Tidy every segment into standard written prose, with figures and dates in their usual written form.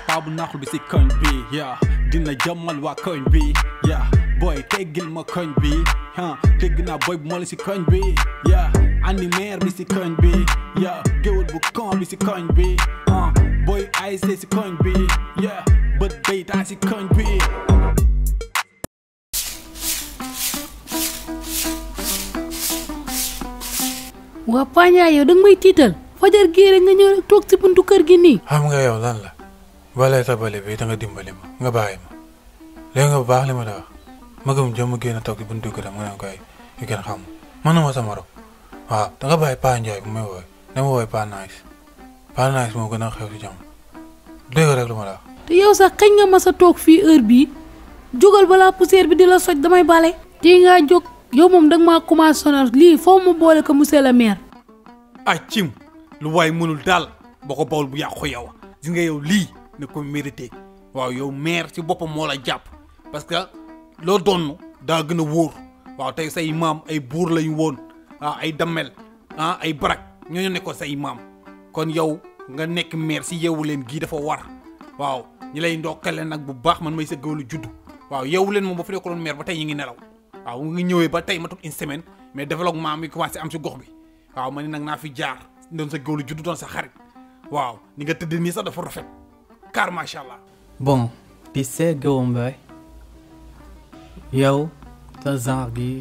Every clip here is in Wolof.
Pabu naxul bi si koñ bi yeah dina jëmmal waa koñ bi yeah boy teggil ma koñ bi tegg naa boy bu moo la si koñ bi yeah andi meer bi si koñ bi yeah géwël bu kon bi si koñ bi boy ay see si koñ bi yeah bët bay taa si koñ bi. waa Paña yow danga may tiital fajar gii rek nga ñëw rek toog si buntu kër gi nii. xam nga yow lan la balee sa bale bi da nga dimbali ma nga bàyyi ma léegi nga bu baax li ma la wax ma gëm jëm génn toog si buntu këram nga ne koy yu kenn xam manuma sa morom waaw da nga bàyyi Pa Njaay bu may wooy dama wooy Pa Nice moo gën a xew si jàmm dégg rek lu ma la wax. te yow sax kañ nga mas a toog fii heure bii jógal balaa poussière bi di la soj damay bale. tey ngaa jóg yow moom danga maa commencé sonal lii foo mu boole ko monsieur le maire. ah cim lu waay mënul daal boo ko bawul bu yàqu yow gis nga yow lii ne ko mérité waaw yow maire ci boppam moo la jàpp parce que loo doon daa gën a wóor waaw tey say maam ay buur lañu woon ay dammel ay barak ñooñu nekkoon say maam kon yow nga nekk maire si yeewu leen gii dafa war waaw ñi lay ndokkale nag bu baax man may sa gëwlu juddu waaw yeewu leen moom ba fi nekkoon maire ba tey ñu ngi nelaw waaw nga ñëwee ba tey matul une semaine mais développement mi commencé am si gox bi waaw ma ne nag naa fi jaar doon sa gëwlu juddu doon sa xarit waaw ni nga tëdd nii sax dafa rafet car macha allah. bon tu sais Géwal Mbaye yow sa genre gi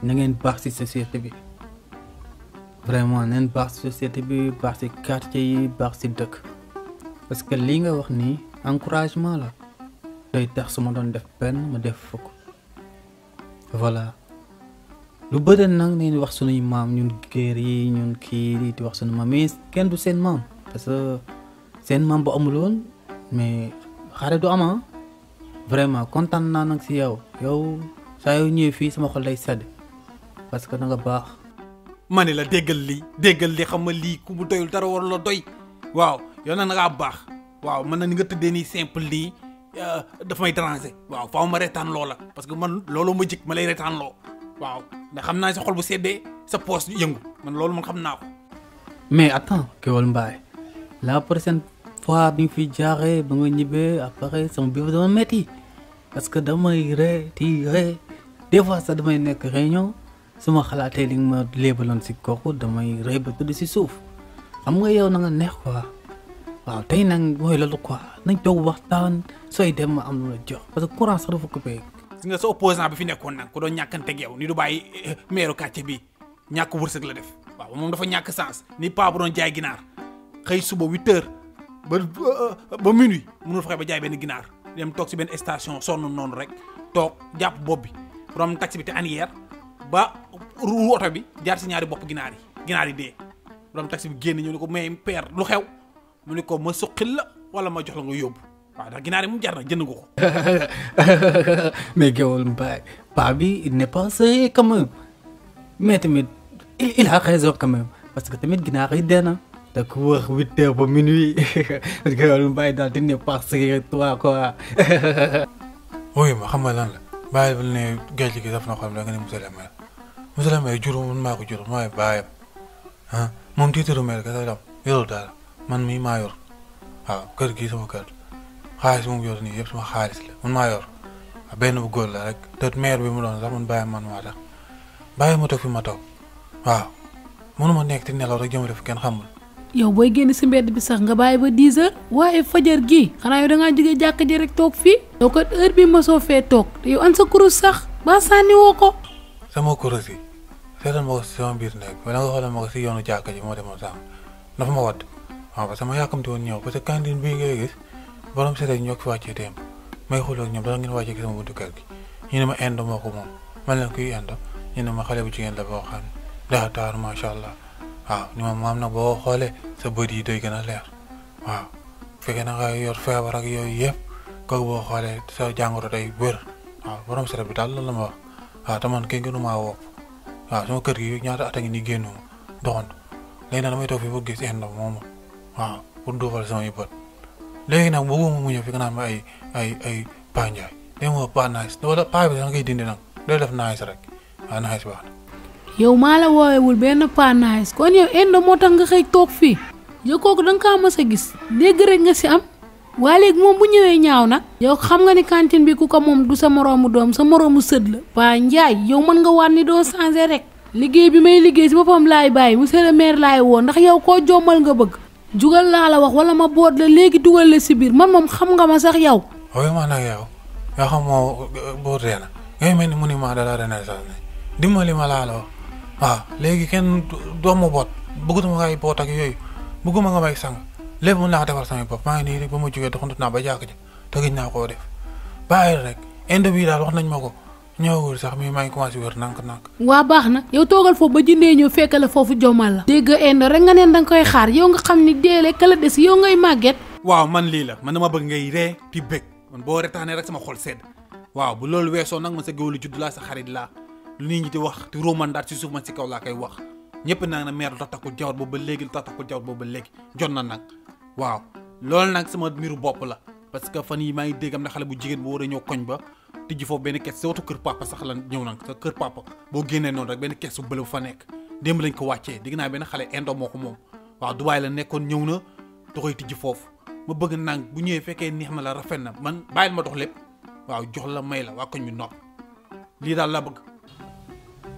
na ngeen baax ci société bi vraiment neen baax ci société bi baax ci quartier yi baax ci dëkk parce que lii nga wax nii encouragement la day tax su ma doon def benn ma def fukk voilà lu bëri nag nañ wax sunuy maam ñun géer yi ñun kii di wax sunu maam mais kenn du seen maam parce que seen maam bu amul woon mais xare du ama vraiment kontaan naa nag si yow saa yoo ñëwee fii sama xol lay sedd parce que da nga baax. ma ne la déggal li xam nga lii ku mu doyul dara war la doy waaw yow nag ngaa baax waaw man na ni nga tëddee nii simple nii daf may déranger waaw faaw ma reetaan loola parce que man loolu ma jik ma lay reetaan loo waaw ndax xam naa sa xol bu seddee sa poos yëngu man loolu man xam naa ko. mais attends Géwal Mbaye la prochaine fois bi nga fi jaaree ba nga ñibbee après sama biir dama metti parce que damay ree des fois sax damay nekk réunion su ma xalaatee li nga ma léebaloon si kooku damay ree ba tudd si suuf xam nga yow na nga neex quoi waaw tey nag mooy loolu quoi nañ toog waxtaan sooy dem ma am lu la jox parce que courant sax dafa coupé. gis nga sa opposant bi fi nekkoon nag ku doon ñàkkanteeg yow ni du bàyyi maire quartier bi ñàkk wërsëg la def waaw moom dafa ñàkk sens ni paa bu doon jaay ginaar xëy suba 8 heures ba minuit mënul fexe ba jaay benn ginaar dem toog si benn station sonn noonu rek toog jàpp bopp bi borom taxi bi te anière ba ru oto bi jaar si ñaari bopp ginaar yi dee borom taxi bi génn ñu ne ko mais père lu xew mu ne ko ma suqil la wala ma jox la nga yóbbu waaw ndax ginaar yi mu jar na jënd nga ko. mais Géwal Mbaye paa bi il n'est pas sérieux quand même mais tamit il a raison quand même parce que tamit ginaar yi dee na. te ku wax 8 heures ba minuit Géwal Mbaye daal di ne pas sérieux toi quoi. oui ma xam nga lan la bàyyi ba ne géej gi daf na xam da nga ne monsieur le maire jur man maa ko jur mooy bàyyam moom tiitaru maire ka sa dam yorul dara man mii maa yor waaw kër gi sama kër xaalis moom yor nii yëpp sama xaalis la man maa yor benn bu góor la rek te maire bi mu doon sax man bàyyam man maa tax bàyyi ma toog fi ma toog waaw mënuma nekk ti nelaw rek jëma def kenn xamul. yow booy génn si mbedd bi sax nga bàyyi ba 10 heures waaye fajar gii xanaa yow da ngaa jógee jàkk ji rek toog fii. yow kat heure bi mosoo fee toog te yow an sa kurus sax ba sànni woo ko. sama kurus yi seetal ma ko si sama biir néeg wala nga xoolal ma ko si yoonu jàkk ji moo demoon sànq dafa ma wadd waaw parce que ma yàkkamti woon ñëw parce que cantine bii ngay gis borom seetal ñoo fi wàccee démb may xuloo ak ñoom dara ngeen wàccee sama buntu kër gi ñu ne ma indo moo ko moom man leen kuy indo ñu ne ma xale bu jigéen la boo xam ne daa taar macha allah waaw ni ma maam nag boo xoolee sa bët yi doy gën a leer waaw fekkee na nga yor feebar ak yooyu yëpp kooku boo xoolee sa jàngoro day wér waaw borom seetal bi daal loolu la ma wax waaw te man kenn gënu maa wopp waaw sama kër gi ñaata at a ngi nii génn doxantu léegi nag damay toog fi ba gis indo moom waaw pour duufal samay bët léegi nag bëgguma mu ñëw fi nga naan ma ay Pa Njaay dégg nga Pa Nice wala Pa bi sax ngay dindi nag day def nice rek waaw nice baax na. yow maa la woowewul benn Pa Nice kon yow indo moo tax nga xëy toog fii yow kooku da nga kaa mës a gis dégg rek nga si am waa léegi moom bu ñëwee ñaaw nag yow xam nga ni cantine bi ku ko moom du sa moroomu doom sa moroomu sët la waa Njaay yow mën nga waat ni doo changé rek liggéey bi may liggéey si boppam laay bàyyi monsieur le maire laay woo ndax yow koo jommal nga bëgg jugal laa la wax wala ma boot la léegi dugal la si biir man moom xam nga ma sax yow waaye man nag yow yaa xam moo bootee na ngay mel ni monument de la renaissance ne dimbali ma laa la wax waaw léegi kenn doomu boot bëggatuma ngay boot ak yooyu bëgguma nga may sang lépp mun naa defar sama bopp maa ngi nii rek ba ma jógee doxantu naa ba jàkk ji te gëj naa koo def bàyyi rek inde bii daal wax nañ ma ko ñëwul sax mi maa ngi commencé wër nànk-nànk waa baax na yow toogal foofu ba jëndee ñëw fekk la foofu jommal la dégg indo rek nga neen danga koy xaar yow nga xam ni deele kala des yow ngay màgget waaw man lii la man dama bëgg ngay ree ti bëgg man boo retaanee rek sama xol sedd waaw bu loolu weesoo nag man sa géwélu judd laa sa xarit laa lu nit ñi di wax te romandaat si suuf man si kaw laa koy wax ñëpp nag na meer lu tax tax ko jawat boobu ba léegi lu tax tax ko jawat boobu ba léegi jot na nag waaw loolu nag sama mbiru bopp la parce que fan yi maa ngi dégg am na xale bu jigéen bu war a ñëw koñ ba tijji foofu benn kees sa watu kër papa sax la ñëw nag sa kër papa boo génnee noonu rek benn kees bu bële bu fa nekk démb lañ ko wàccee dégg naa benn xale indo moo ko moom waaw Dubaay la nekkoon ñëw na da koy tijji foofu ma bëgg nag bu ñëwee fekkee neex na la rafet na man bàyyil ma dox lépp waaw jox la may la waa koñ bi nopp lii daal la bëgg.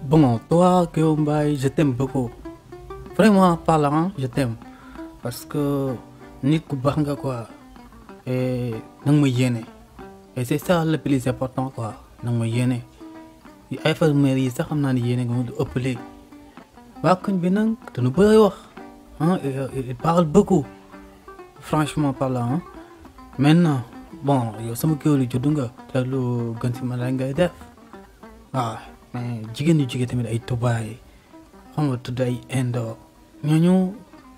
Bon, toi, Guillaume Mbaye, je t'aime beaucoup. Vraiment parlant, je t'aime. Parce que nit ku baax nga quoi. Et nang ma yéene. Et c'est ça le plus important quoi. Nang ma yéene. Yi ay infirmières yi sax xam naa ne yéene nga mu ëppale. Waa koñ bi nag dañu bëri wax. Hein, il parle beaucoup. Franchement parlant. Hein. Maintenant, bon, yow sama géwél juddu nga te lu gën si ma la ngay def. waaw mais jigéen ñi jigéen tamit ay tubaay xam nga tudd ay indo ñooñu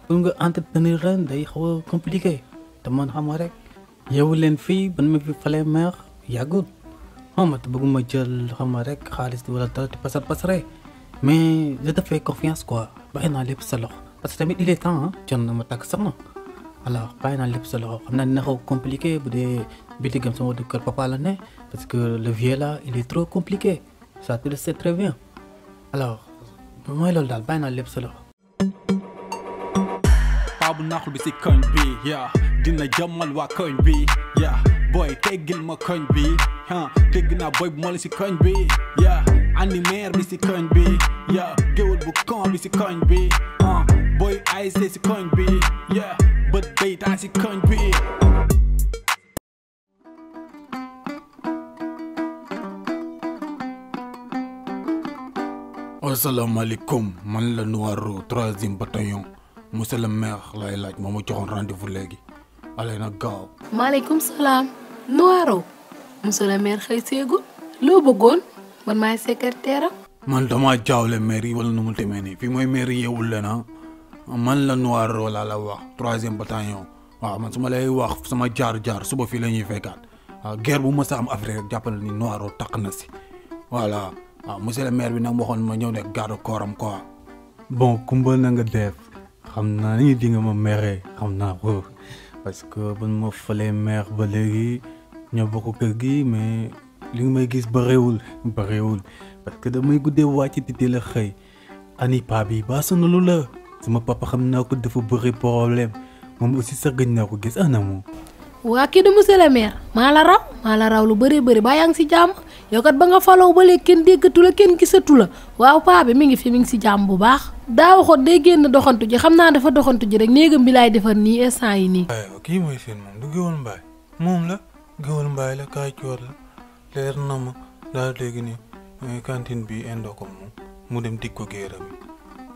pour nga entretenir leen day xaw a compliqué te man xam nga rek yeewu leen fii ban ma fi falee meer yàggul xam nga te bëgguma jël xam nga rek xaalis wala dara te pasar pasare mais je te fais confiance quoi bàyyi naa lépp sa loxo parce que tamit il est temps ah jot na ma takk soxna alors bàyyi naa lépp sa loxo xam naa dina xaw compliqué bu dee bitigam sama wàllu kër papa la ne parce que le vieux là il est trop compliqué. Ça tu le sais très bien alors mooy loolu daal bàyyi naa lépp sa loxo. paa bu naaxul bi si koñ bi yaa dina jàmmal waa koñ bi yaa booy teggil ma koñ bi dégg naa booy bu mooli si koñ bi yaa animaire bi si koñ bi yaa géwél bu kon bi si koñ bi booy ASC si koñ bi yaa bët bay taa si koñ bi. asalaamaaleykum man la Noiro 3e bataillon monsieur le maire lay laaj moo ma joxoon rendez-vous léegi allez na gaaw. maaleykum salaam Noiro monsieur le maire xëy seegul loo bëggoon man maay secrétaire am. man dama jaawle maire yi wala nu mu demee nii fii mooy maire yi yeewul leen man la Noiro laa la wax 3e bataillon waaw man su ma lay wax sama jaar suba fii la ñuy fekkaat waaw guerre bu mës a am Afrique rek jàppale ni Noiro taq na si voilà. waaw monsieur le maire bi nag waxoon ma ñëw nekk garde corps am quoi. bon kumba na nga def xam naa ni di nga ma meree xam naa ko parce que ban ma falee maire ba léegi ñoo bokk kër gi mais li nga may gis bëriwul parce que damay guddee wàcc di teel a xëy ani pabi ba sonalu la sama papa xam naa ko dafa bëri problème moom aussi sax gëj naa ko gis ana moom. waa kii du monsieur le maire maa la raw lu bëri ba yaa ngi si jàmm yow kat ba nga faloo ba léegi kenn déggatu la kenn gisatu la waaw paa bi mi ngi fi mi ngi si jàmm bu baax daa waxoon day génn doxantu ji xam naa dafa doxantu ji rek néegam bi laay defar nii instant yi nii. waaw kii mooy seen moom du Géwél Mbaye moom la Géwél Mbaye la kaay coor la leer na ma daal léegi nii cantine bi indoo ko moom mu dem dig ko géeram yi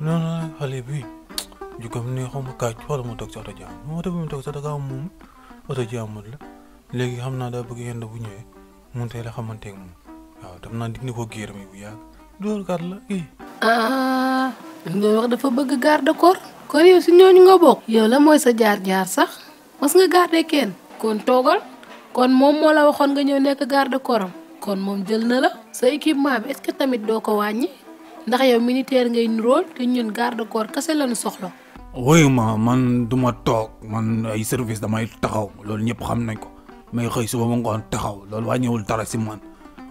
noonu la xale bi jukam ne xaw ma kaay wala ma toog si oto jàmm moo tax bi mu toog sax da moom oto jàmmut la léegi xam naa daa bëgg yend bu ñëwee mun tey la xamanteeg moom waaw dam naa dig ni ko géeram yi bu yàgg dóor kat la i nga wax dafa bëgg garde corps kon yow si ñooñu nga bokk yow la mooy sa jaar sax mas nga garde kenn kon toogal kon moom moo la waxoon nga ñëw nekk garde corps am kon moom jël na la sa équipement bi est-ce que tamit doo ko wàññi ndax yow militaire ngay nuróol te ñun garde corps kese lañu soxla. woyu ma man duma toog man ay service damay taxaw loolu ñëpp xam nañ ko may xëy suba ma ngoon taxaw loolu wàññiwul dara si man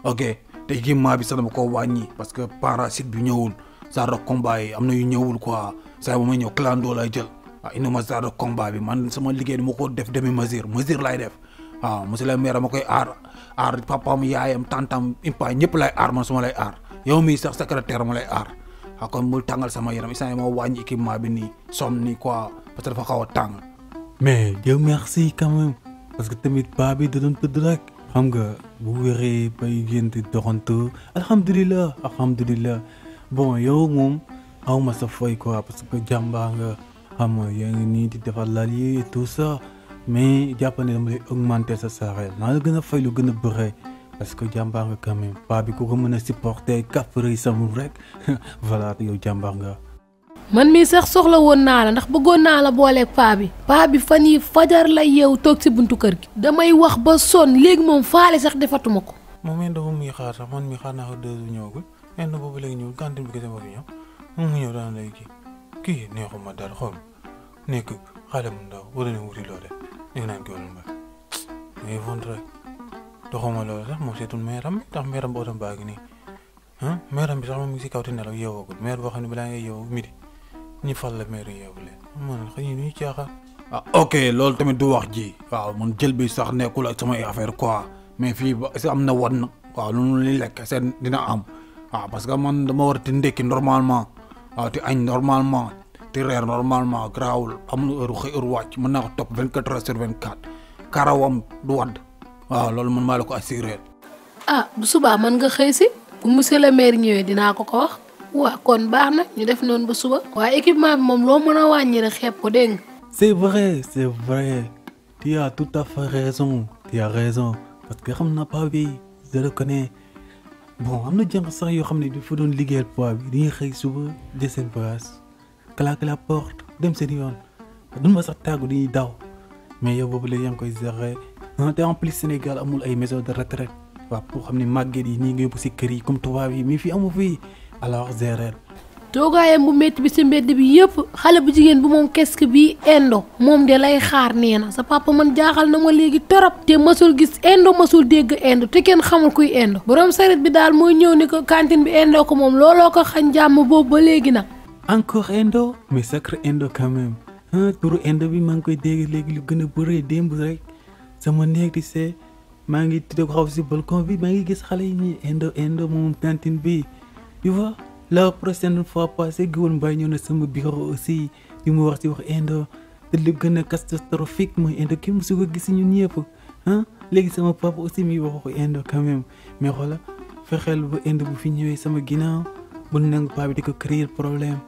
ok te équipement bi sax dama ko wàññi parce que parasite bi ñëwul genre combat yi am na yu ñëwul quoi saa ba may ñëw clando lay jël waaw indi ma genre de combat bi man sama liggéey du ma ko def demi mesure laay def waaw monsieur le maire ma koy aar papaam yaayam tantam impa ñëpp lay aar man suma lay aar yow mii sax secrétaire ma lay aar waaw kon bul tàngal sama yaram instant ma wàññi équipement bi nii somme nii quoi parce que dafa xaw a tàng. mais Dieu merci quand même parce que tamit paa bi da doon tëdd rek xam nga bu wéree bay génn di doxantu alhamdulilah bon yow moom aw ma sa fooy quoi parce que jàmbaar nga xam nga yaa ngi nii di defar lal yi et tout ça mais jàpp ne dama lay augmenter sa salaire naa la gën a fay lu gën a bëre parce que jàmbaar nga quand même paa bi ku ko mën a supporter kàppare samul rek voilà yow jàmbaar nga. man mii sax soxla woon naa la ndax bëggoon naa la booleeg paa bi fan yi fajar lay yeewu toog si buntu kër gi. damay wax ba sonn léegi moom faale sax defatuma ko. moom it dafa muy xaar sax man mi xaar naa ko 2 jours ñëwagul mais boobu léegi ñëwul cantine bi kese moo fi ñëw moom mu ñëw daan lay kii neexuma dara xool nekk xale mu ndaw wala ne wuti loole nekk naan ko wala mbay mais vont rek doxuma loolu sax moom seetul meeram bi ndax meeram boo doon baa ngi nii meeram bi sax moom mi ngi si kaw te nelaw yeewoogul meer boo xam ne balaa ngay yeewu midi ñi fal la meer yeewu leen man xëy na ñuy caaxaan. ok loolu tamit du wax ji waaw man jël bi sax nekkul ak samay affaire quoi mais fii ba si am na wan waaw lu li lekk seen dina am waaw parce que man dama war a ti ndekki normalement waaw te añ normalement te reer normalement garaawul amul heure xëy heure wàcc mën naa ko topp 24 heures sur 24 karawam du wadd waaw loolu man maa la ko assuré. bu subaa man nga xëy si bu monsieur le maire ñëwee dinaa ko wax waa kon baax na ñu def noonu ba suba. waaye équipement bi moom loo mën a wàññi rek xeeb ko dégg nga. c'est vrai tu as tout à fait raison parce que xam na paa bi je le connais bon am na jànq sax yoo xam ne dafa doon liggéeyal paa bi dañuy xëy suba de seen place claquer la porte dem seen yoon duñ ma sax tàggu dañuy daw mais yow boobu la yaa ngi koy gérer te en plus Sénégal amul ay maison de retraite waaw pour xam ne màgget yi nii nga yóbbu si kër yi comme tubaab yi mais fii amu fii alors gérer. toogaayam bu métti bi si mbedd bi yëpp xale bu jigéen bu moom kesk bi indo moom de lay xaar nee na sa papa man jaaxal na ma léegi torop te masul gis indo masul dégg indo te kenn xamul kuy indo borom saret bi daal mooy ñëw ni ko cantine bi indo ko moom looloo ko xañ jàmm boobu ba léegi nag. encore indo mais sacré indo quand même turu indo bi maa ngi koy dégg léegi lu gën a bëree démb rek sama néeg di see maa ngi tuddee ko xaw si balcon bi maa ngi gis xale yi ñuy indo moom cantine bi tu vois. la prochaine fois passée Gowon Mbaye ñëw na sama bureau aussi di mu wax ci wax indo te lu gën a catastrophique mooy indo kenn musu ko gis ñun ñëpp léegi sama papa aussi mi wax ko indo quand même mais xoola fexeel ba indo bu fi ñëwee sama ginnaaw bu nangu paa bi di ko créer problème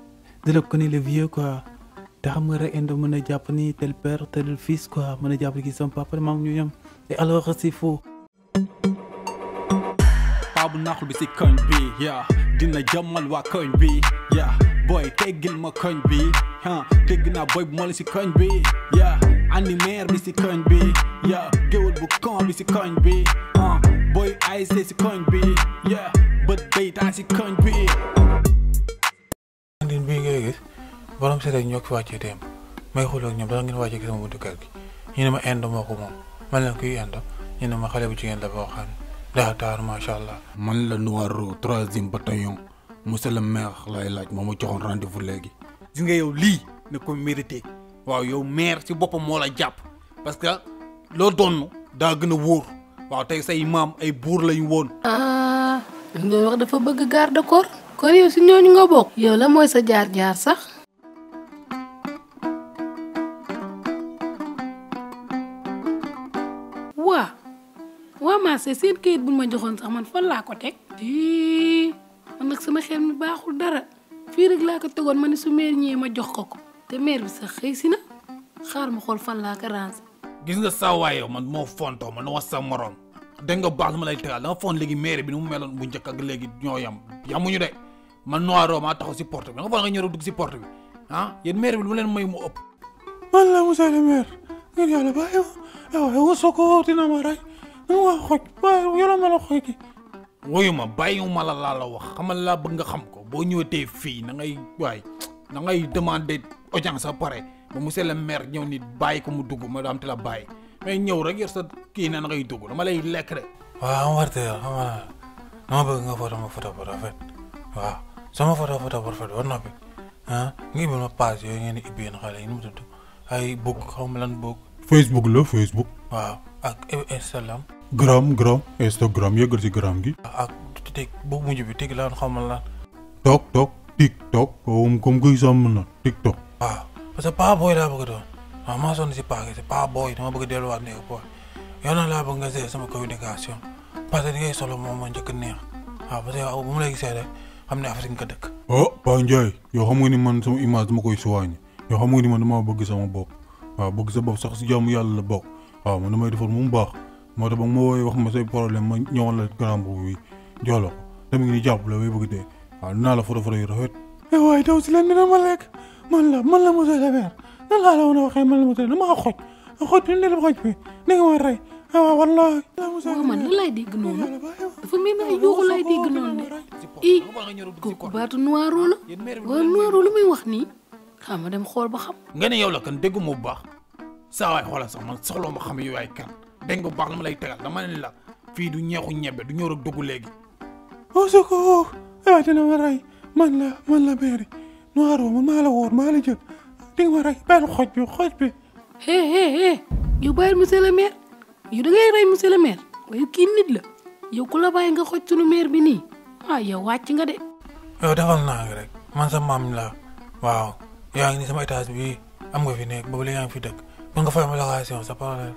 de la connaître le vieux quoi te xam nga rek indo mën a jàpp ni tel père tel fils quoi mën a jàpp ni sama papa maam ñu yem et alors c'est faux. bu naxul bi si koñ bi dina jàmmal waa koñ bi boy teggil ma koñ bi dégg naa boy bu moo la si koñ bi andi maire bi si koñ bi géwël bu kon bi si koñ bi boy ASC si koñ bi bët day taa si koñ bi. cantine bii ngay gis borom seet ak ñoo ko fi wàccee démb may xool ak ñoom dara ngeen wàccee sama buntu kër gi ñu ne ma indo moo ko moom man leen kuy indo ñu ne ma xale bu jigéen la boo xam daa taar macha allah. man la Noiro 3e bataillon monsieur le maire lay laaj moo ma joxoon rendez-vous léegi. gis nga yow lii ne ko mérité waaw yow maire ci boppam moo la jàpp parce que loo doon daa gën a wóor waaw tey say maam ay buur lañu woon. nga wax dafa bëgg garde corps kon yow si ñooñu nga bokk. yow la mooy sa jaar-jaar sax. waa marché seen kayit buñ ma joxoon sax man fan laa ko teg man nag sama xel mi baaxul dara fii rek laa ko tegoon ma ne su maire ñëwee ma jox ko te maire bi sax xëy si na xaar ma xool fan laa ko ranger. gis nga saa waay yow man moo fontoo man wax sa morom dégg nga baax lu ma lay tegal da nga font léegi maire bi ni mu meloon bu njëkk ak léegi ñoo yam yamuñu de man Noiro maa taxaw si porte bi da nga foog nga ñëw dugg si porte bi yéen maire bi lu ma leen may mu ëpp. man la monsieur le maire ngeen yàlla bàyyi ma yow soo ko dina ma rey waa xoj waaye yoroon ma la xoj ki woyu ma bàyyiwuma la laa la wax xamal laa bëgg nga xam ko boo ñëwatee fii na ngay demander audience a pare ba monsieur le maire ñëw nit bàyyi ko mu dugg ma daam te la bàyyi mais ñëw rek yor sa kii na ngay dugg dama lay lekk de. waaw am warte yow xam nga dama bëgg nga photo ma photo bu rafet waaw sama photo bu rafet war noppi ah ngi ma page yooyu ngeen di ibbi yéen xale yi nu mu tudd ay book xaw ma lan book. Facebook la Facebook. waaw ak Instagram. gram Instagram yëggal si gram gi. ak tig bu mujj bi tig la xaw ma lan. TikTok comme kuy sàmm na TikTok. waaw parce que pa booy laa bëgg doon waaw maa sonn si paa gi si pa booy dama bëgg delluwaat nekk booy yow na laa bëgg nga seet sama communication parce que di ngay solo moom moo njëkk neex waaw parce que bu mu lay gisee rek xam ne Afrique nga dëkk. oh Pa Ndiaye yow xam nga ni man sama image dama koy soigné yow xam nga ni man dama bëgg sama bopp waaw bëgg sa bopp sax si jàmm yàlla la bokk waaw man damay defar mu baax moo tax ba ma woowee wax ma say problème ma ñëwal la grand boobu bi jox la ko tamit ngi ni jàpp la way bëgg dee waaw dinaa la foto yu rafet. waaye daw si leen dina ma lekk man la monsieur le maire nan laa la woon a waxee man la monsieur dama xoj bi ne la xoj bi ni nga ma rey waaw wallahi. waaw man lan lay dégg noonu dafa mel ni ay yuuxu lay dégg noonu de kooku baatu noiro la waaw noiro lu muy wax nii xam ma dem xool ba xam. nga ne yow la kan déggu ma bu baax saa waay xoolal sax man soxla ma xam yow ay kan dégg nga bu baax la ma lay tegal dama ne la fii du ñeexu ñebe du ñëw rek dugg léegi. au secours waaw dina ma rey man la maire noiro man maa la wóor maa la jël di nga ma rey benn xoj bi. yow bàyyil monsieur le maire yow da ngay rey monsieur le maire waaye kii nit la yow ku la bàyyi nga xoj sunu maire bi nii ah yow wàcc nga de. yow defal naa rek man sa maam la waaw yaa ngi ni sama étage bi am nga fi nekk boobu la yaa ngi fi dëkk mën nga fay ma location sa problème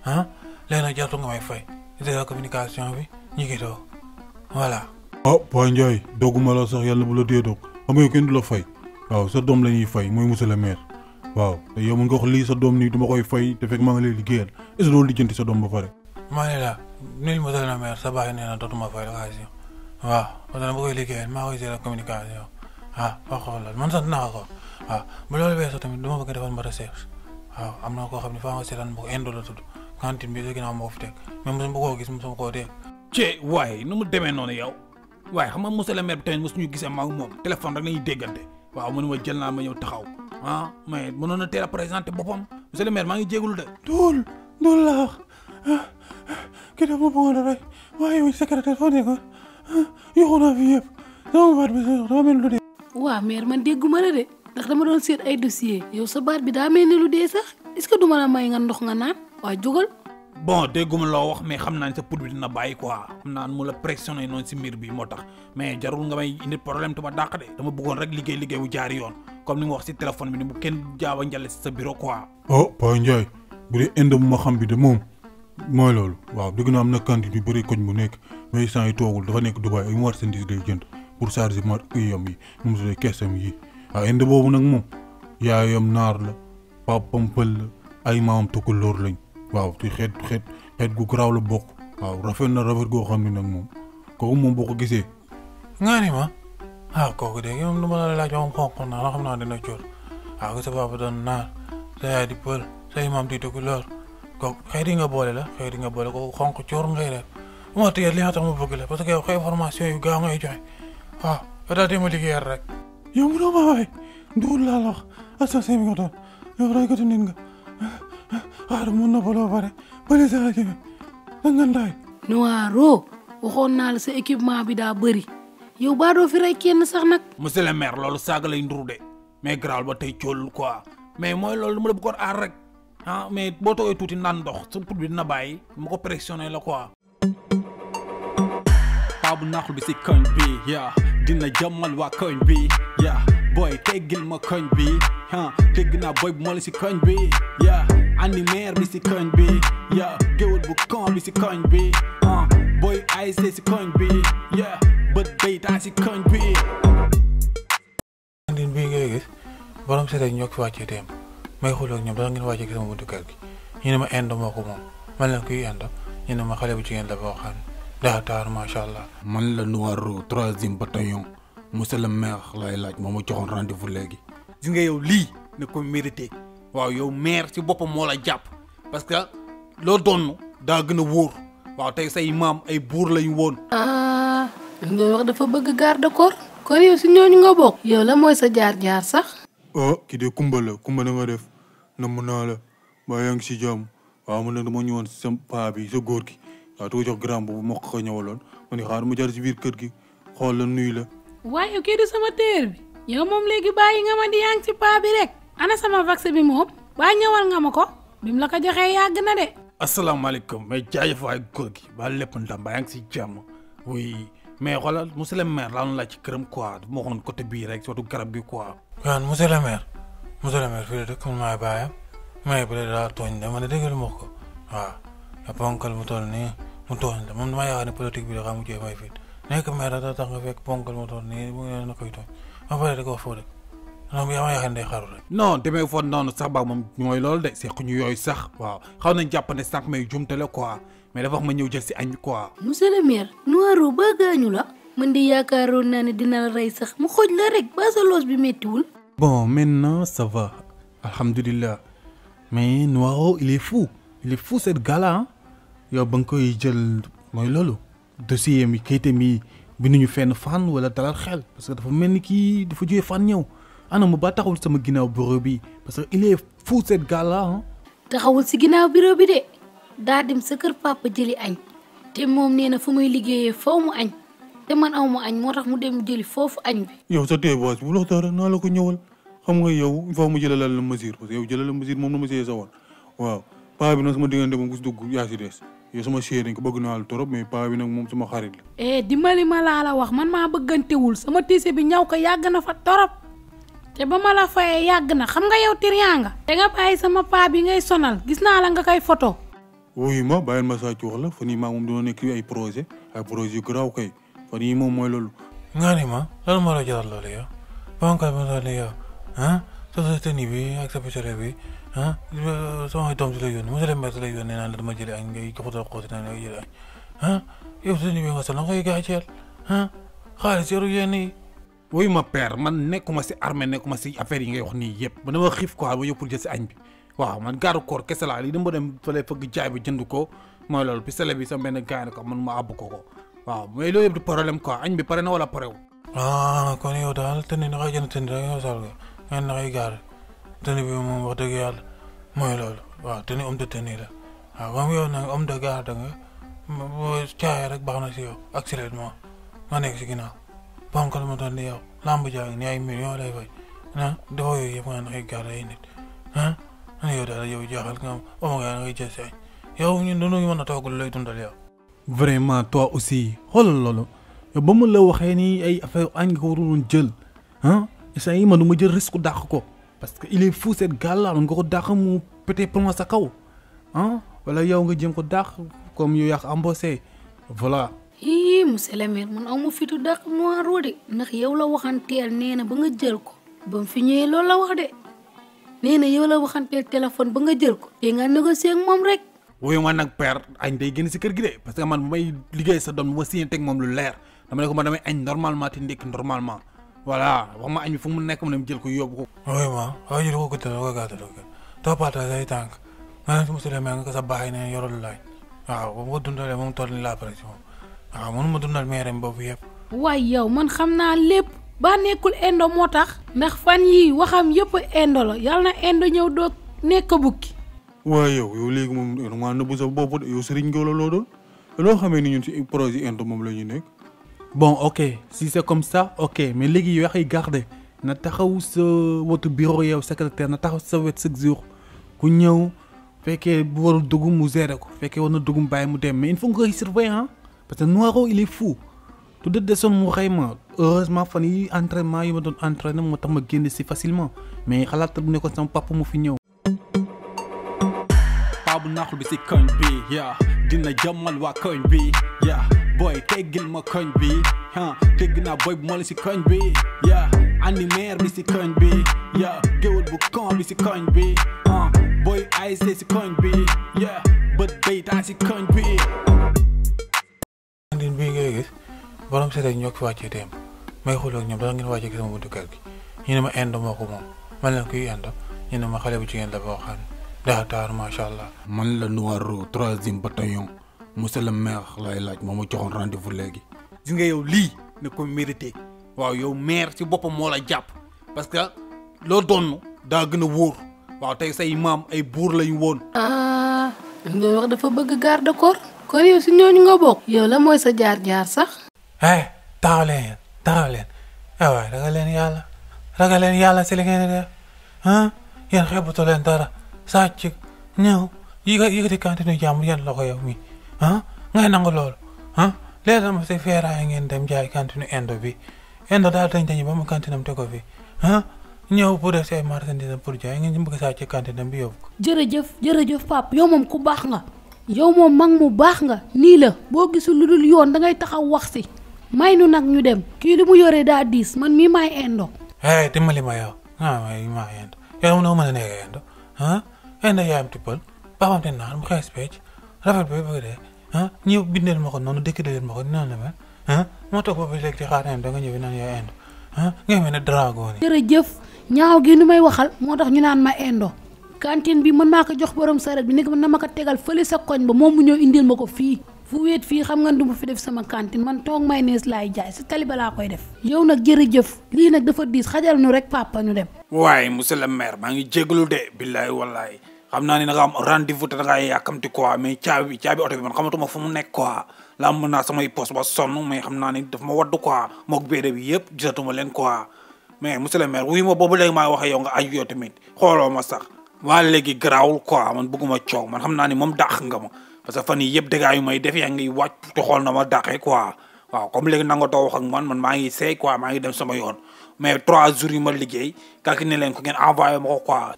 ah léegi nag jartu nga may fay de communication bi ñu ngi toog voilà. ah Pa Ndiaye dogguma la sax yàlla bu la dee dog xam nga kenn du la fay waaw sa doom la ñuy fay mooy monsieur le maire waaw te yow mën nga wax lii sa doom nii duma koy fay te fekk maa ngi lay liggéeyal est-ce que loolu lijjanti sa doom ba pare. maa ngi la nuyu monsieur le maire sa baay nee na dootuma fay location waaw parce que dama koy liggéeyal maa koy gérer communication wax xoolal man sant naa ko waaw bu loolu weesoo tamit dama bëgg defal ma recherche waaw am na koo xam ne faa nga seetaan ma ko Indo la tudd cantine bi sa ginnaaw moo ko fi teg mais mosuma koo gis mosuma koo dégg. ci waaye nu mu demee noonu yow waaye xam nga monsieur le maire bi tamit mosuñu gisee maa moom téléphone rek nañuy déggante waaw mu ne ma jël naa ma ñëw taxaw mais mënoon na teel a présenté boppam monsieur le maire maa ngi jégalu de. duul laax kii dafa ma bëggoon a rey waaye yow secrétaire foo nekkoon yoxu naa fi yëpp sama baat bi dama mel lu dee. waaw maire man dégguma la de ndax dama doon seet ay dossier yow sa baat bi daa mel ni lu dee sax est-ce que duma la may nga ndox nga naan waa jógal. bon dégguma loo wax mais xam naa ne sa pour bi dina bàyyi quoi xam naa mu la pressionné noonu si mbir bi moo tax mais jarul nga may indi problème te ma dàq de dama bëggoon rek liggéey bu jaari yoon comme ni nga wax si téléphone bi ni bu kenn jaawa njale si sa bureau quoi. oh Pa Ndiaye bu dee inde bu ma xam bi de moom mooy loolu waaw dégg naa am na cantine yu bëri koñ bu nekk mais instant yi toogul dafa nekk Dubaï ay marchandises lay jënd pour charger yam yi mu tuddee keesam yi waaw inde boobu nag moom yaayam naar la papam pël la ay maamam tukulóor lañ waaw ci xeet gu garaaw la bokk waaw rafet goo xam ne nag moom kooku moom boo ko gisee. nga ni ma kooku de yow dama la laaj waxam xonq naa la xam naa dina coor waaw sa papa doon naar sa yaay di pël say maam di tukulóor kooku xëy di nga boole kooku xonq coor ngay def moo tax li nga tax ma bëgg la parce que yow xëy formation yu gaaw ngay joxe waaw yow daal di ma liggéeyal rek. yow mu doon maa waay duul laa la wax assassin bi nga doon yow raykatu nit nga xaaral mun na baloo pare bëri sa kii bi da nga ndaay. noiro waxoon naa la sa équipement bi daa bëri yow baa doo fi rey kenn sax nag. monsieur le maire loolu saaga lay nduru de mais garaawul ba tey coolul quoi mais mooy loolu dama la bëggoon aar rek mais boo toogee tuuti naan ndox sa pour bi dina bàyyi ma ko pressionné la quoi. paabu naaxul bi si koñ bi dina jàmmal waa koñ bi boy teggil ma koñ bi tegg naa boy bu moo la si koñ bi andi maire bi si koñ bi géwël bu kon bi si koñ bi boy ASC si koñ bi bët baytaa si koñ bi. cantine bii ngay gis borom seet ñoo fi wàccee dem may xool ak ñoom dara ngeen wàccee sama buntu kër gi ñu ne ma Indo moo ko moom man la kuy Indo ñu ne ma xale bu jigéen la boo xam ne daa taar macha allah. man la Noiro 3e bataillon monsieur le maire lay laaj moo ma joxoon rendez-vous léegi. gis nga yow lii ne ko mérité waaw yow maire ci boppam moo la jàpp parce que loo doon daa gën a wóor waaw tey say maam ay buur lañu woon. nga wax dafa bëgg garde corps kon yow si ñooñu nga bokk. yow la mooy sa jaar-jaar sax. kii de Kumba la Kumba na nga def namm naa la ba yaa ngi si jàmm waaw man nag dama ñëwoon si sa paa bi sa góor gi waaw tu ko jox grand boobu moo ko ñëwaloon ma ne xaar ma jaar si biir kër gi xool la nuyu la. waaye kii di sama téer bi yow moom léegi bàyyi nga ma di yaa ngi ci paa bi rek ana sama vaccin bi moom waa ñëwal nga ma ko bi mu la ko joxee yàgg na de. asalaamaaleykum mais jaajëf waay góor gi ba lépp ndam ba yaa ngi si jàmm oui mais xoolal monsieur le maire laa laaj ci këram quoi moo xoon côté bii rek surtout garab gi quoi. waaw monsieur le maire fii la dëkk man maay baayam mais bu dee daal tooñ dama ne déglu ma ko waaw ya ponkal mu toll nii mu tooñ la moom dama yaakaar ne politique bi dafa mujjee may fit nekk maire da tax nga fekk ponkal mu toll nii mu ngi na koy tooñ ba pare da koo foo rek non yaa ma yaakaar ne day xaru rek. non demee foon noonu sax ba moom mooy loolu de seq ñu yooyu sax waaw xaw nañ jàpp ne sànq may jumte la quoi mais dafa wax ma ñëw jël si añ quoi. monsieur le maire Noiro ba gaañu la man di yaakaaroon naa ne dina la rey sax mu xooj la rek ba sa loos bi méttiwul. Bon, maintenant, ça va. Alhamdulillah. Mais Noiro, il est fou. Il est fou, cette gars-là. Hein? Yo, banko, il gel. Moi, lolo. Dossier, mi, kayte, mi, binu ñu fenn fan wala dalal xel. Parce que dafa mel ni kii dafa jógee fan ñëw. Ana mu ba taxawul sama ginnaaw bureau bi. Parce que il est fou, cette gars-là. Hein? taxawul si ginnaaw bureau bi de. daa dem sa kër papa jëli añ. te moom nee na fu muy liggéeyee faw mu añ. te man aw ma añ moo tax mu dem jëli foofu añ bi. yow sa tey boos bu la dara naa la ko ñëwal xam nga yow il faut mu jëlalal la mesure parce que yow jëlalal mesure moom la ma see sa woon waaw paa bi nag sama diggante moom gis dugg yaa si des yow sama chéri ko bëgg naa la trop mais paa bi nag moom sama xarit la. dimbali ma laa la wax man maa bëggantewul sama tiise bi ñaw ko yàgg na fa torop te ba ma la fayee yàgg na xam nga yow tiriyaa nga. te nga bàyyi sama paa bi ngay sonal gis naa la nga koy photo. wuyu ma bàyyil ma saa ci wax la fan yii maa moom dina nekk ay projet yu garaaw kay fan yii moom mooy loolu. nga ni ma lan moo la jaral loolu yow bonkal ma loolu yow ah sa tenue bi ak sa pistolet bi ah sama doom si lay yónnee monsieur le maire si lay yónnee naan la dama jëlee añ ngay xotal xooti naan ngay jëlee añ ah yow tenue bi nga sol la ngay gàcceel ah xaalis yoru yéen yi. wuyu ma père man nekkuma si armée nekkuma si affaire yi ngay wax nii yëpp man dama xiif quoi ba yóbbu jël si añ bi waaw man gaaru koor kese laa lii dama dem fële fëgg jaay bi jënd ko mooy loolu pistolet bi sama benn gaay ko man ma àbb ko waaw mais loolu yëpp du problème quoi añ bi pare na wala parew. kon yow daal tenue na ngay jënd tenue da nga sol ngeen na ngay gaar tenue bi moom wax dëgg yàlla mooy loolu waaw tenue homme de tenue la waaw comme yow nag homme de garde nga boo caayee rek baax na si yow accélératement nga nekk si ginnaaw ponkal ma doon di yow lamb jaa ni ay millions lay fay ah dafa yooyu yëpp nga na ngay gaar ay nit ah yow daal yow jaaxal nga am nga ngay jël si añ yow ñun dañoo mën a toog lu lay dundal yow. Vraiment, toi aussi. Xoolal loolu. yow ba mu la waxee ni ay affaire añ nga ko waroon jël ah instant yii man du ma jël risque dàq ko parce que il est fou cette gars-là nga ko dàq mu pété plomb sa kaw ah wala yow nga jëm ko dàq comme yow yaa ko embauché voilà. monsieur le maire man aw ma fitu dàq Noiro de ndax yow la waxanteel nee na ba nga jël ko ba mu fi ñëwee loolu la wax de nee na yow la waxanteel téléphone ba nga jël ko te nga négocier ak moom rek. wuyu ma nag père añ day génn si kër gi de parce que man bu may liggéey sa doom bu ma signé teg moom lu leer dama ne ko man damay añ normalement te ndékki normalement voilà wax ma añ bi fu mu nekk mu dem jël ko yóbbu ko. oui ma waaye ñu ko gëstoo ko gàttal ko toppaata say tànk ma ne monsieur le maire nga ko sa baax ne yorul laaj waaw bu ko dundalee moom toll ni la pression waaw mënu ma dundal maire boobu yëpp. waaye yow man xam naa lépp ba nekkul indo moo tax ndax fan yii waxam yëpp indo la yàlla na indo ñëw doo nekk bukki. waaye yow léegi moom maa nëbbu sa bopp yow Serigne Ngolo loo doon loo xamee ni ñun si projet indo moom la ñu nekk. Bon, ok, si c'est comme ça, ok, mais les gars, regardez, na taxaw sa votre bureau yow secrétaire na taxaw sa wet chaque jour ku ñëw fekkee bu warul dugg mu gérer ko fekkee war na dugg mu bàyyi mu dem mais il faut nga surveiller hein parce que Noiro il est fou tout de desoon mu xëy ma heureusement fan yi entraînement yi ma doon entraîner moo tax ma génn si facilement mais xalaat bu nekkoon sama papa mu fi ñëw. paa bu naaxul bi si koñ bi yaa dina jàmmal waa koñ bi yaa boy teggil ma koñ bi dégg naa boy bu moo la si koñ bi yaa animaire bi si koñ bi yaa géwël bu kon bi si koñ bi boy ASC si koñ bi yaa bët baytaa si koñ bi. bii ngay gis borom seet ñoo ko fi wàccee démb may xooloo ak ñoom dara ngeen wàccee sama buntu kër gi ñu ne ma indo moo ko moom man leen kuy indo ñu ne ma xale bu jigéen la boo xam ne daa taar macha allah. man la Noiro 3e bataillon monsieur le maire lay laaj moo ma joxoon rendez-vous léegi. gis nga yow lii ne ko mérité waaw yow maire ci boppam moo la jàpp parce que loo doon daa gën a wóor waaw tey say maam ay buur lañu woon. nga wax dafa bëgg garde corps kon yow si ñooñu nga bokk. yow la mooy sa jaar-jaar sax. taxaw leen waaye da nga leen yàlla ragal leen yàlla si li ngeen di def ah yéen xeebutoo leen dara sàcc ñëw yëkkati cantine jàmbur yéen la ko yow mi ah ngay nangu loolu ah léegi dama si feeraay ngeen dem jaay cantine indo bi indo daal dañ ba mu cantine am te ko fi ah ñëw pour def si ay marchandise pour jaay ngeen bëgg sàcc cantine bi yóbbu ko. jërëjëf pap yow moom ku baax nga yow moom mag mu baax nga nii la boo gisul lu dul yoon dangay taxaw wax si may nu nag ñu dem kii li mu yoree daa diis man mii maay indo. dimbali ma yow maa indo yow mu ne mën a nekk indo ah indo yaayam tippal papaam te naan mu xees pecc rafet bi bëgg dee ah ñëw bindeel ma ko noonu dëkkalee ma ko noonu la mel ah moo toog boobu léegi ci xaar indo nga ñëw naan yaay indo ah nga mel ne dragon yi. jërëjëf ñaaw gi nu may waxal moo tax ñu naan ma indo cantine bi mën naa ko jox borom saret bi nekk na ma ko tegal fële sa koñ ba moom mu ñëw indil ma ko fii fu wéet fii xam nga du ma fi def sama cantine man toog mayonnaise laay jaay si tali ba laa koy def. yow nag jërëjëf lii nag dafa diis xajal nu rek papa ñu dem. waaye monsieur le maire maa ngi jégalu de billaay wallaay xam naa ne da nga am rendez-vous te da ngaa yàkkamti quoi mais caabi oto bi man xamatuma fu mu nekk quoi la mën naa samay poste ba sonn mais xam naa ne daf ma wadd quoi moog béede bi yëpp gisatuma leen quoi mais monsieur le maire wuy ma boobu léegi maa waxee yow nga aju yow tamit xooloo ma sax waa léegi garaawul quoi man bëgguma coow man xam naa ni moom dàq nga ma parce que fan yii yëpp dégâts yu may def yaa ngi wàcc te xool na ma dàqee quoi waaw comme léegi nangatoo wax ak man maa ngi seey quoi maa ngi dem sama yoon mais 3 jours yu ma liggéey kàkki ne leen ko ngeen envoyé ma ko quoi.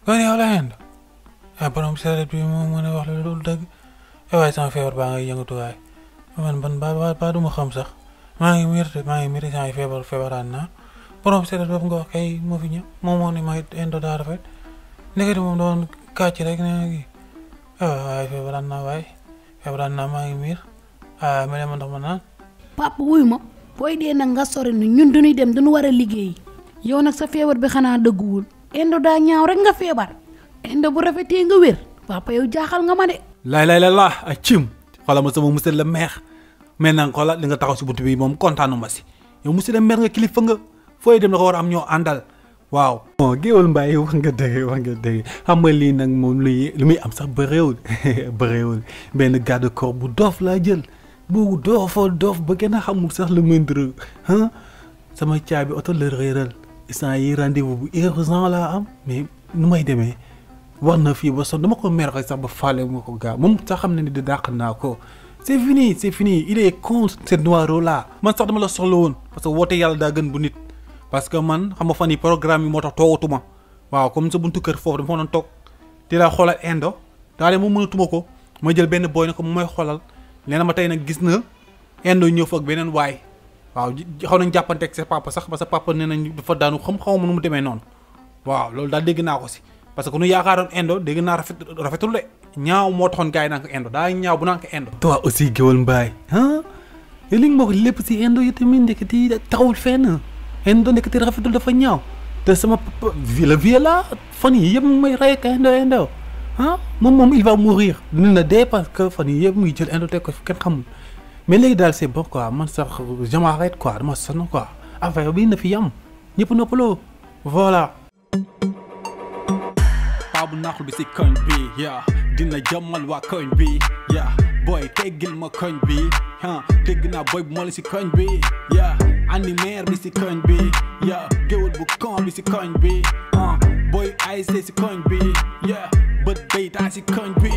kon yow la yend borom saret bi moom mën a wax la loolu dëgg waaye sama feebar baa ngay yëngatu waay man ba du ma xam sax maa ngi miir saa yi feebaraan naa borom saret boobu nga wax kay moo fi ñëw moom moo ni may indo daa rafet nekkati moom doon kàcc rek ne gi waaye feebaraan naa maa ngi miir ma ne ma ndox ma naan. papa wuy ma booy dee nag nga sori nu ñun duñuy dem duñu war a liggéey yow nag sa feebar bi xanaa dëgguwul indo daa ñaaw rek nga feebar indo bu rafetee nga wér papa yow jaaxal nga ma de. lay la a cim xoolal ma sama monsieur le maire mais nag xoolal li nga taxaw si buntu bi moom kontaanu ma si yow monsieur le maire nga kilifa nga fooy dem la ko war a am ñoo àndal waaw. bon Géwal Mbaye wax nga dëgg xam nga lii nag moom lu muy am sax bëreewul benn garde corps bu doof laa jël bu doof ba gën a xamul sax lu muy ndërëg sama caabi oto la réeral instant yi rendez-vous bu urgent laa am mais nu may demee war na fii ba son dama ko mer sax ba faale ma ko gaa moom sax xam ne ni di dàq naa ko c'est fini il est contre cette noiro là man sax dama la soxla woon parce que woote yàlla daa gën bu nit parce que man xam nga fan yi programme yi moo tax toogatuma waaw comme sa buntu kër foofu dama fa doon toog di la xoolal indo daa de moom mënatuma ko ma jël benn boy ne ko mu may xoolal nee na ma tey nag gis na indo ñëw fa ak beneen waay waaw xaw nañ jàppanteeg sa papa sax ba sa papa nee nañ dafa daanu xaw ma nu mu demee noonu waaw loolu daal dégg naa ko si parce que nu yaakaaroon indo dégg naa rafetul de ñaaw moo taxoon gars yi naan ko indo daa ñaaw bu naan ko indo. toi aussi Géwal Mbaye li nga ma wax lépp si indo yi tamit ndeketi taxawul fenn indo ndeketi rafetul dafa ñaaw te sama papa vie la fan yi yëpp may rey ak indo moom il va mourir dina na dee parce que fan yi yëpp muy jël indo teg ko kenn xamul. mais léegi daal c'est bon quoi man sax je m'arrête quoi dama sonn quoi affaire bi na fi yam ñëpp noppaloo voilà. paa bu naaxul bi si koñ bi dina jàmmal waa koñ bi boy teggil ma koñ bi dégg naa boy bu moo la si koñ bi animaire bi si koñ bi géwël bu kon bi si koñ bi boy ASC si koñ bi bët day taa si koñ bi